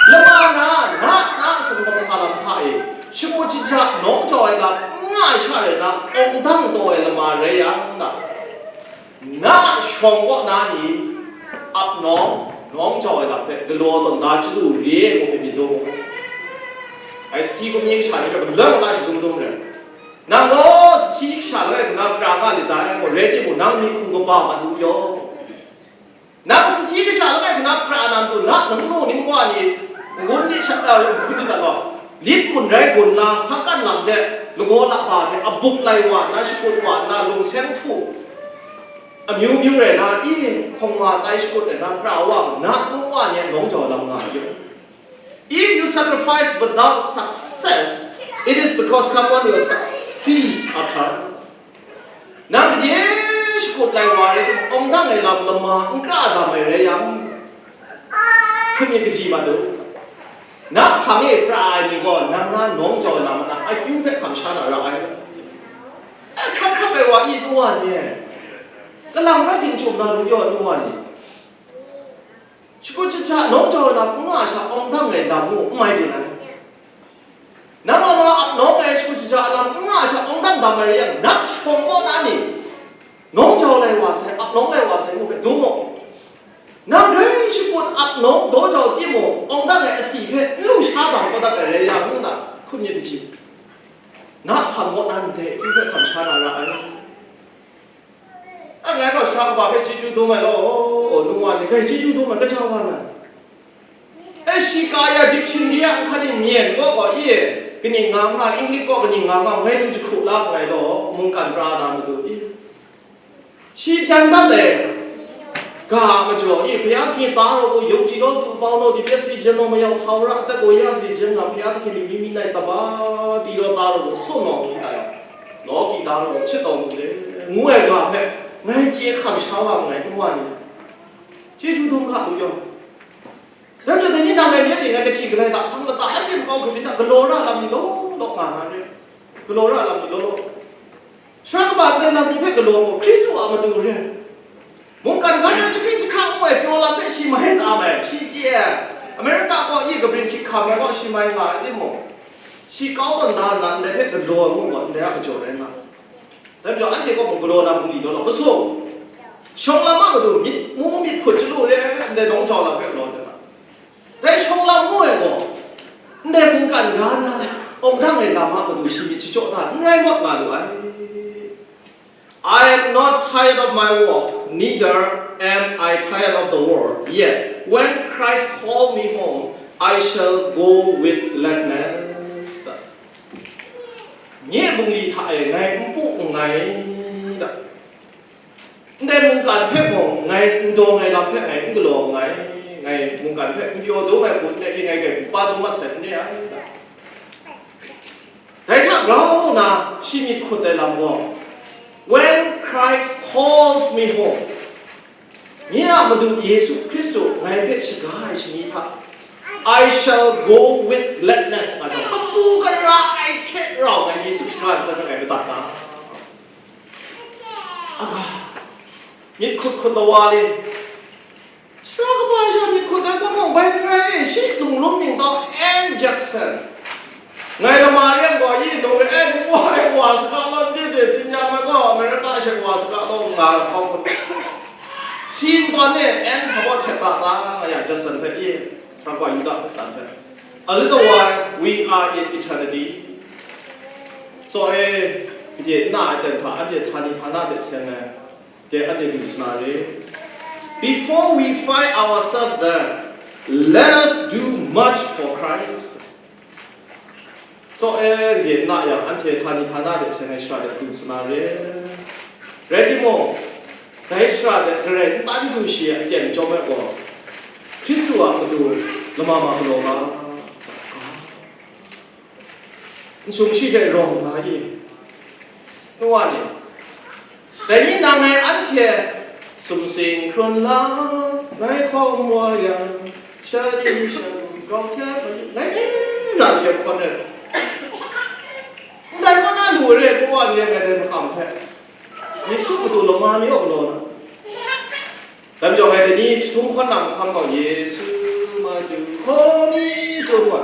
Lama na, na, na singkawm sa lam hta e, shakut shaja nawng jau ai lam n nga ai sha rai na, awng dang taw ai lama rai yang, na, na a shawng kaw na ni, ap nawng, nawng jau ai lam hpe galaw tawn da chyalu re ai, ngu hpe myit dum u. Ai sahti hkum ning sha ni hpe galoi mung la shadum dum re. Nang gaw sahti kasha langai hku na pra nga lit dai, ngu rai timung, nang myit hkum kaba mat lu yaw. Nang sahti kasha langai hku na pra na matu, na nang nu ning wa ni, ngun ni sha, a, hkun ni na gaw, lit gun rai gun na, hpakan lam de, lagaw lakba hte abup lai wa nna, shakut wa nna, lungseng htu, amyu myu rai na, i, hkawng ma tai shakut ai na, pra wa, na nu wa ni a nawng jau lam nga ai. If you sacrifice without success, it is because someone will succeed after. Nang gade shakut lai wa rai timung, awng dang ai lam lama n kra dam ai rai yang, hkum myit kaji mat u. Na hpang e pra ai ni gaw, nang na nawng jau ai lam na akyu hpe hkam sha na ra ai. E, hkrap hkrap ai wa i, nu wa ni e, kalang bai ginchum na lu yaw, nu wa ni. Shakut shaja nawng jau ai lam n nga sha, awng dang ai lam mung n mai byin ai. Nang lama ap nawng ai shakut shaja lam n nga sha, awng dang dam ai rai yang, nang shawng kaw na ni? Nawng jau lai wa sai, ap nawng lai wa sai ngu hpe dum u. Nang grai shakut ap nawng daw jau timung, awng dang ai asi hpe n lu sha dam kau dat ai rai yang, n ta hkun myit ai hte, na hpang kaw na ni dai, hpyi hpe hkam sha na ra ai. A, ngai gaw sara kaba hpe chyeju dum ai law, nu wa ni, ngai chyeju dum ai kaja wa na. E, shi ka ya dikshing ya nhkan e myen gaw gaw i, kaning nga nga, English gaw kaning nga nga, ngai nu jahku la nngai law, mungkan pra na matu i. Shi byan dat ai ga majaw i, ဘုရားသခင်သားတော်ကို ယုံကြည်သောသူအပေါင်းတို့သည် ပျက်စီးခြင်းသို့ မရောက်၊ ထာဝရအသက်ကို ရစေခြင်းငှာ ဘုရားသခင်သည် မိမိ၌တပါးတည်းသောသားတော်ကို စွန့်တော်မူ၏။ လောကီသားတို့ကို ချစ်တော်မူတယ်။ ငိုးဝဲကၢ်ဖက် ငိုင်းကျဲခမ်ဆါဝဲငိုင်း မူဝဲနေ။ ကျေးဇူးတင်ခါလို့ပြော။ ဒါကြောင့် ဒီနေ့ နိုင်ငံရေးတွေ ငါကချီကလဲတာ ဆောင်လတာ အကျင့်ကောင်းကို မင်းက ကလော်ရလာပြီလို့ လို့ ငါနာတယ်။ ကလော်ရလာပြီလို့ လို့ Shara kaba ndai lam ni hpe galaw gaw, Hkristu a matu re ai. Mungkan ga na chyahkring jahkra ngu ai pyaw lam hpe shi mai da mai, shi chye ai. Amerika gaw yi kabrin hkyit hkam ai gaw shi mai nga ai timung, shi kau tawn da nna ndai hpe galaw ai ngu gaw, ndai a majaw rai nga ai. Dai majaw, anhte gaw mung galaw na bungli law law, masum, shawng lam a matu myit mu myit hkut chyalu re ai, ndai nawng jau lam hpe galaw ai. Dai shawng lam ngu ai gaw, ndai mungkan ga na, awng dang ai lam a matu shi myit shachyaw da n rai mat nga lu ai. I am not tired of my walk, neither am I tired of the world. Yet, when Christ call me home, I shall go with gladness. Nye bungli hta e ngai n pu nngai da. Ndai mungkan hpe mung ngai n dawng ai lam hpe ngai n galaw nngai, ngai mungkan hpe n pyaw dum ai hku n rai, ngai grai bu pa dum mat sai n re ai. Dai hta grau nna shi myit hkut ai lam gaw, "When Christ calls me home," nye a Madu Yesu Hkristu ngai hpe shaga ai shani hta, "I shall go with gladness," nga jang, kapu gara ai hte rau ngai Yesu shaga ai ntsa hpe ngai madat na. Aga, myit hkut hkut tawa le, Shara kaba sha myit hkut ai kun hkawng bai n rai e, shi lungrum ningtau Ann Jackson. Ngai lama re yang gaw, yi nung e, ai, ngu wa ai wa saga law, n de de tsin ya ma gaw, America she wa saga law, nga hkawng kun. Si n tawn e, Ann hpa baw htet ta ta, nga ya Jackson hpe, yi, hkra kaba Yuda hpe tan hpe. A little while, we are in eternity. So, e, pyi na ai ten hta, anhte htani htana hte seng ai. Dai anhte du sa na re. Before we find ourselves there, let us do much for Christ. Tsaw e, gade na yang, anhte htani htana de seng ai shara de du sa na re. Rai timung, dai shara de garai n tan du shi ai aten chyawm ai gaw, Hkristu a matu lama ma galaw nga. N sumshi hte rawng nga i, nu wa ni, dai ni nang ngai anhte sumsing hkrun la, ngai hkawm wa yang, sha din sha grau hte, ngai mi ra de hkawn rai. Ndai kaw na lu re, nu wa ni, ngai dai makam hpe, Yesu matu lama ni awk law na. Dai majaw ngai dai ni chyahtum hkawn na mahkawn gaw, Yesu Madu hkaw mi tsun wa,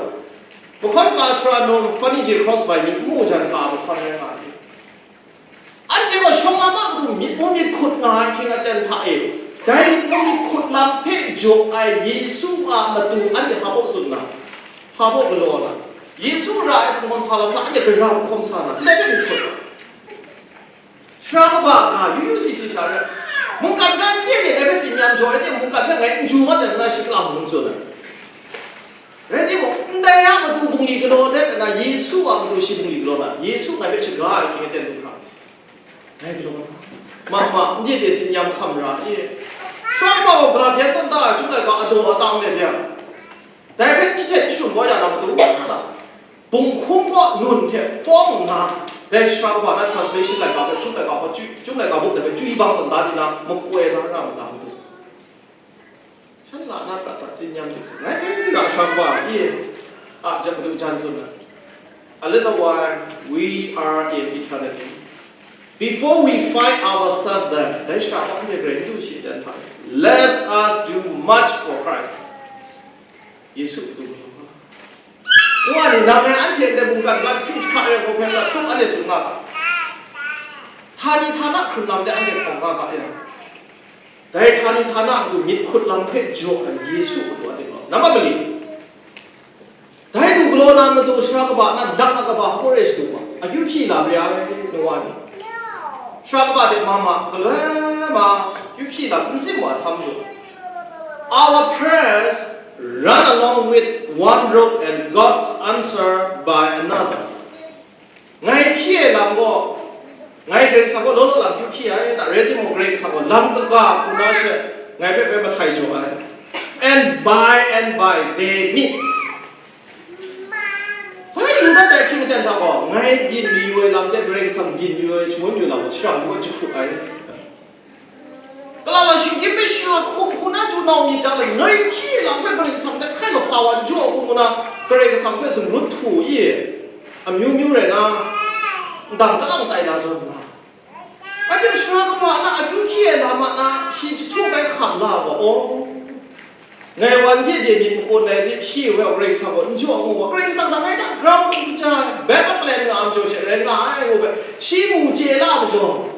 mahkawn ka sara num, Funny J Cross bai myit mu jan ka mahkawn rai nga ai. Anhte gaw shawng lam a matu myit mu myit hkut nga ai hkying aten hta e, dai myit mu myit hkut lam hpe jaw ai Yesu a matu anhte hpa baw tsun na, hpa baw galaw na, Yesu ra ai sumhkawm sa lam hta anhte gara hkawm sa na, ndai hpe myit hkut. Shara kaba ga, yu yu si si sha rai. Mungkan ga n de de, dai hpe tsin ya n jaw ai de, mungkan hpe ngai n ju mat ai, nna shi kala mung n tsun ai. Rai timung, ndai a matu bungli galaw let ai na, Yesu a matu shi bungli galaw na, Yesu ngai hpe shaga ai hkying aten du hkra, ngai galaw na. Ma ma, n de de tsin ya hkam ra i. Shara kaba gaw ga byan tawn da ai, chyum laika a daw a tang le bya. Dai hpe n jahten n sharum kau ya na matu, bung hkum kaw nun hte pawng nna, dai shara kaba na translation laika hpe, chyum laika hpe, chyum laika buk dai hpe, chyui bang tawn da di na, makoi da ra ma ta matu. Shan la na prat hta tsin yam dik sa, ngai hpe ra shara kaba, i, a, jan matu jan tsun na. A little while, we are in eternity. Before we find ourselves there, dai shara kaba anhte garai n du shi dan hta, let us do much for Christ. Yesu matu galaw nga. Ngu wa ni, nang ngai anhte ndai mungkan ga jahkring jahkra ai hku hpe prat tup anhte tsun nga ga. Htani htana hkrun lam de anhte hkawm nga ga yang, dai htani htana matu myit hkut lam hpe jaw ai Yesu matu anhte galaw. Nambat mali. Dai du galaw na matu sara kaba na lak na kaba hkawk re shadu ma, akyu hpyi lam re ai, nu wa ni. Sara kaba de ma ma, galoi ma, akyu hpyi lam n sim wa sam lu. Our prayers run along with one rope and God's answer by another. Ngai hpyi ai lam gaw, ngai Karai Kasang gaw law law lam kyu hpyi ai, da, rai timung, Karai Kasang gaw lam kaga hku na she ngai hpe bai mahtai jaw ai. And by and by they meet. Bai lu dat ai hpyi maten hta gaw, ngai byin mayu ai lam de Karai Kasang byin mayu ai shangun yu lam gaw, shara gaw jahkru ai. Kalang lang shinggyim masha hkum hku na chyu nau myit jang le, ngai hpyi lam hpe Karai Kasang hte hkai lahpa wa n jaw hku ngu na, Karai Kasang hpe zungrut htu i, amyu myu rai na, ndang kalang tai na zawn nga. Anhte sara kaba na akyu hpyi ai lam a na, shi jahtum bai hkam la ai gaw, aw, ngai wan de de myit makun ai de hpyi ai wa, Karai Kasang gaw n jaw ngu wa, Karai Kasang dang ngai hta grau n kaja ai, bai tak kalen nga ai majaw she rai nga ai ngu bai, shi mu chye la ai majaw,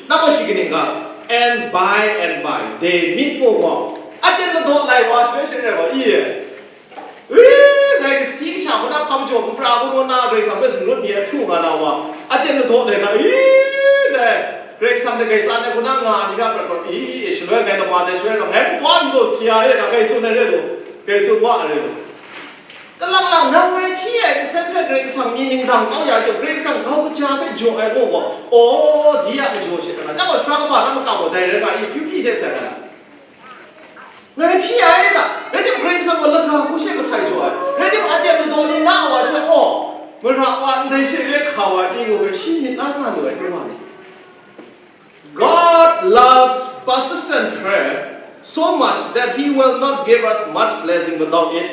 na gaw shi kaning ga, and by and by they meet mu gaw, aten ladaw lai wa shaloi she rai wa i, i, dai kasi kasha hku na hpa majaw, npra hku na Karai Kasang hpe zungrut mi ai htu nga na wa, aten ladaw lai na, i, dai, Karai Kasang hte grai tsan ai hku na nga ai ni hpe prat prat, i, shaloi ngai lama dai shaloi rau, ngai n kau mi law, si ya e, ga grai tsun ai re law, grai tsun wa ai re law. Kalang lang, nang ngai hpyi ai nsen hpe Karai Kasang myit ning dang kau ya jang, Karai Kasang grau kaja hpe jaw ai gaw gaw, aw, di a majaw she, nang gaw sara kaba na makam gaw dai rai nga i, kyu hpyi hte sai nga na. Ngai hpyi ai da, rai timung, Karai Kasang gaw laga hku she mahtai jaw ai, rai timung, aten ladaw ni na wa she, aw, mara wa ndai she re hka wa ni ngu bai, shi myit la nga lu ai, nu wa ni. God loves persistent prayer so much that He will not give us much blessing without it.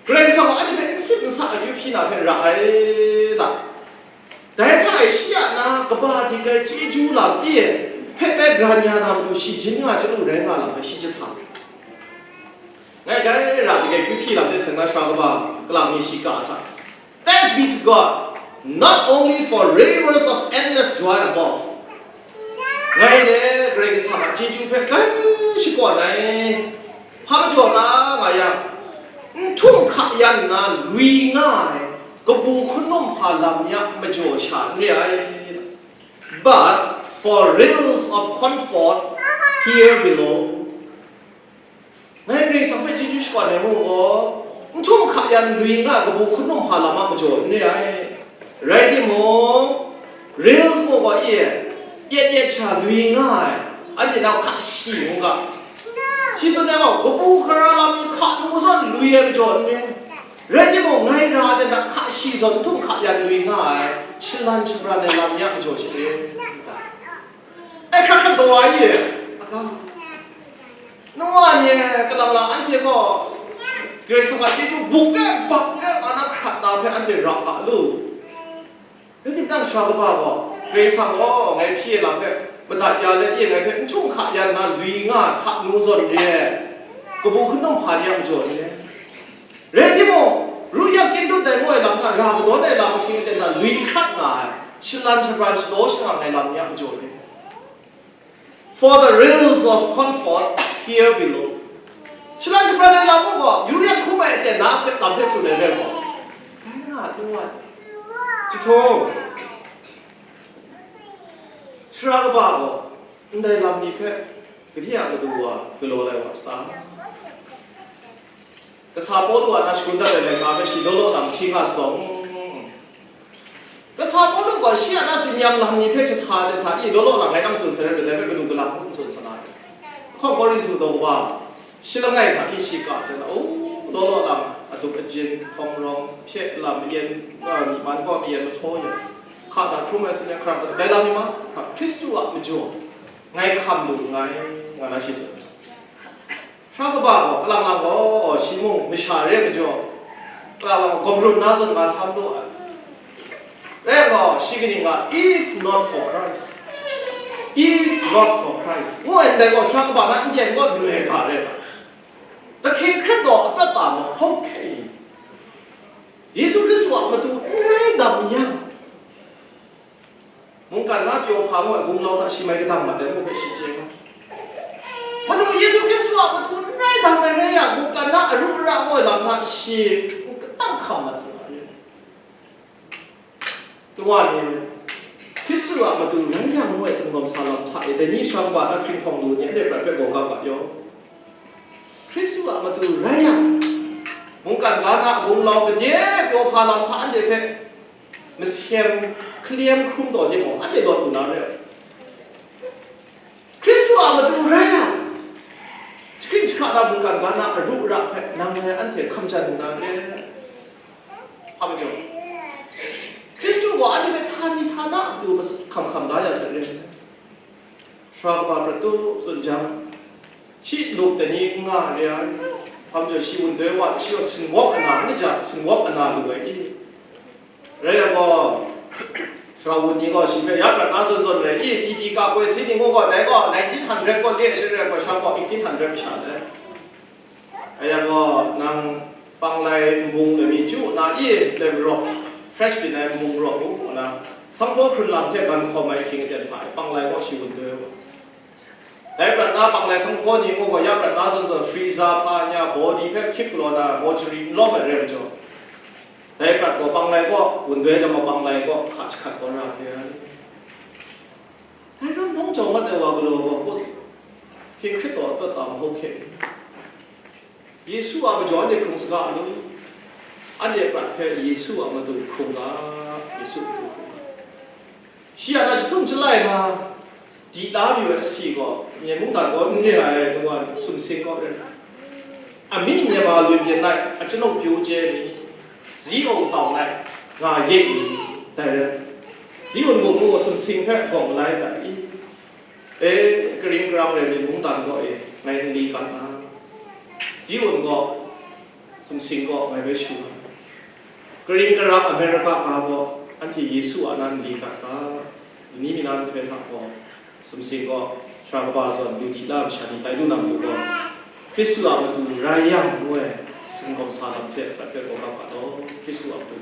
Karai Kasang gaw anhte hpe n sit n sa akyu hpyi na hpe ra ai da. Dai hta e shi a na kaba dik ai chyeju lam e hpe bai gran ya na matu shi jin nga chyalu rai nga lam hpe shi jahta. Ngai dai ra dik ai akyu hpyi lam de seng na sara kaba, kalang mi shiga hta. Thanks be to God, not only for rivers of endless joy above. Ngai le Karai Kasang a chyeju hpe grai shakawn ai. Hpa majaw ta nga yang, n htum hka yan nna lui nga ai kabu hkanum hpa lam ni a majaw sha n re ai. But for rills of comfort here below. Ngai Karai Kasang hpe chyeju shakawn ai mu gaw, n htum hka yan lui nga ai kabu hkanum hpa lam a majaw n re ai. Rai timung, rills mu gaw e, yet yet sha lui nga ai, anhte nau hka shi ngu ga. Shi tsun ai gaw, kabu gara lam ni hka nu zawn lui ai majaw n re. Rai timung, ngai ra ai hta hka shi zawn n htum hka yan lui nga ai, shalan shabran ai lam ni a majaw she re. Ai hkrat hkrat daw ai e, aga. Nu wa ni e, kalang lang anhte gaw Karai Kasang a chyeju buk e, bak e, a na hkrat na hpe anhte ra ga lu. Rai timung, sara kaba gaw, Karai Kasang gaw ngai hpyi ai lam hpe madat ya let e, ngai hpe n htum hka yan na lui nga ai hka nu zawn re ai, kabu hkanum hpa ni a majaw re ai. Rai timung, ru yak kyin dut dai ngu ai lam hta ra kadawn ai lam ahkying aten hta lui hkrat nga ai, shalan shabran shadaw shangang ai lam ni a majaw re. For the rills of comfort here below. Shalan shabran ai lam mung gaw, yu yak hkrum ai aten na hpe lam hpe tsun ai rai gaw, rai nga ai, rai nga ai. Chyahtum, sara kaba gaw, ndai lam ni hpe gade a matu wa galaw lai wa sa ta? Kasa Pawlu a na shagun dat ai laika hpe shi law law lam hkyi nga sa gaw, kasa Pawlu gaw shi a na tsin-yam lam ni hpe jahta ai hta i law law lam ngai nang tsun sarai myit dai hpe, galaw galang hku n tsun sa na ai. Hkawng Korinhtu daw kaba shi langai hta i shi ka ai hta, o, law law lam adup ajin, hkawng rawng, hpye lam mayen, a, myi man gaw mayen mahtaw yang, hka hta hkrum ai sin ai hkra, dai lam ni ma, hkra Hkristu a majaw ngai hkam lu nngai, nga na shi tsun. Sara kaba gaw, kalang lang gaw, shi mung masha re ai majaw, kalang lang gaw, gawm run na zawn nga sa malu ai. Rai gaw, shi kaning nga, "If not for Christ, if not for Christ," ngu ai ndai gaw, sara kaba na n tyen gaw, lu ai ga rai ga. Ahkying hkrit taw atat ta mahawk hkye i, Yesu Hkristu a matu n rai dam yang, mungkan na pyaw hpa ngu ai gunglau hta shi mai kadang mat ai ngu hpe shi chye nga. Madu Yesu Hkristu a matu n rai dam ai rai yang, mungkan na aru ara ngu ai lam hta shi n kadang hkam mat saga re. Nwa ni, Hkristu a matu rai yang ngu ai singdawm sa lam hta e, dai ni sha kaba na hkringhtawng lu ni anhte prat hpe gaw ga ga yaw. Hkristu a matu rai yang, mungkan ga na a gunglau gade pyaw hpa lam hta anhte hpe masem hkalem hkrum taw timung, anhte lawt lu na re ai. Hkristu a matu rai yang, jahkring jahkra na mungkan ga na aru ara hpe nang ngai anhte hkam jan lu na re. A majaw, Hkristu gaw anhte hpe htani htana matu hkam hkam da ya sai re. Sara kaba prat tup tsun jang, shi lup dai ni n nga re ai. A majaw, shi wun doi wa, shi gaw singwawp ana, n ja singwawp ana lu ai i? Rai yang gaw, sara wun ni gaw shi hpe ya prat na zawn zawn rai i? T P ka koi si ni ngu gaw, dai gaw nineteen hundred gaw le shi rai gaw, sha gaw eighteen hundred masha dai. Aya gaw, nang panglai nbung lami chyu na i, lem rawk, fresh byin ai nbung rawk u, ngu na, sanghpaw hkrun lam hte gan hkawm ai ahkying aten hta e, panglai gaw shi wun doi u. Dai prat na panglai sanghpaw ni mung gaw, ya prat na zawn zawn, freezer hpa nya, body hpe hkyip galaw na, mortuary n lawm ai re ai majaw, dai prat gaw panglai gaw wun doi ai jang gaw, panglai gaw hka jahkrat gaw ra hkre ai. Dai ram nawng jau mat ai wa galaw gaw, hkrit taw atat ta mahawk hkye. Yesu a majaw anhte hkrung saga lu, anhte prat hpe Yesu a matu hkrung ga, Yesu a matu hkrung ga. Shi a na jahtum jalai na, di la mayu ai asi gaw, Myen mungdan gaw n re ai, ngu ai, sumsing gaw re. Amying Myanmar lun byin lai, achyanuk pyu chye mi, Zion tau lai, nga ye mi, dai rai. Zion gaw mu sumsing hpe gawng lai dai i? E, karing karang rai myit mungdan gaw e, ngai n li gat na. Zion gaw, sumsing gaw ngai bai shu ai. Karing karang America ga gaw, anhte Yesu a nan li gat ga, ni mi nan nhtoi hta gaw, sumsing gaw, sara kaba zawn, yu di la masha ni tai lu na matu gaw, Hkristu a matu rai yang ngu ai, singkawm sa lam hte prat hpe gaw ga ga law, Hkristu a matu